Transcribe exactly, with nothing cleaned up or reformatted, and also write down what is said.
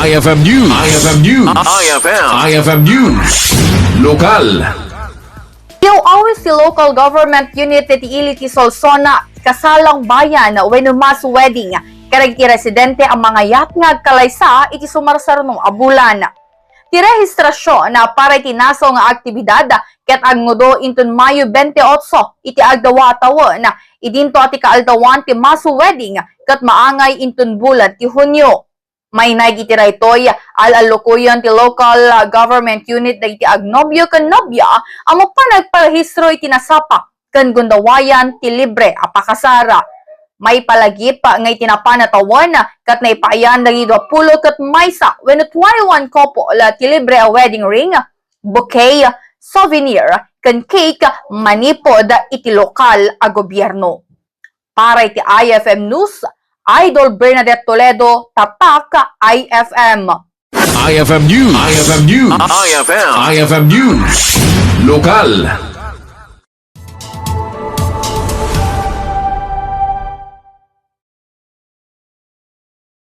I F M News. I F M News. I F M. I F M News. Lokal. Ti Awil-C Local Government Unit iti ili ti Solsona, kasalang bayan wenno mass wedding kadagiti residente a mangayat nga agkalaysa iti sumarsarno a bulan. Ti rehistrasion para iti nasao nga aktibidad ket agnudo inton Mayo twenty-eight iti agdawa a tawen, idinto a ti kaaldawan ti mass wedding ket maangay inton bulan ti Hunio. Mainaig iti daytoy, al-allokuyon ti local, ah, government unit dagiti agnobio ken nobia a mapan agparehistro iti nasapa ken gundawayan ti libre a pakasar. Maipalagip nga iti napan a tawen ket naipayan dagiti dua pulo ket maysa wenno twenty-one couple ti libre a wedding ring, bouquet, souvenir, ken cake manipud iti lokal a gobierno. Para iti I F M News, Idol Bernadette Toledo, Tatak I F M. I F M News. I F M News. I F M. I F M News. Lokal.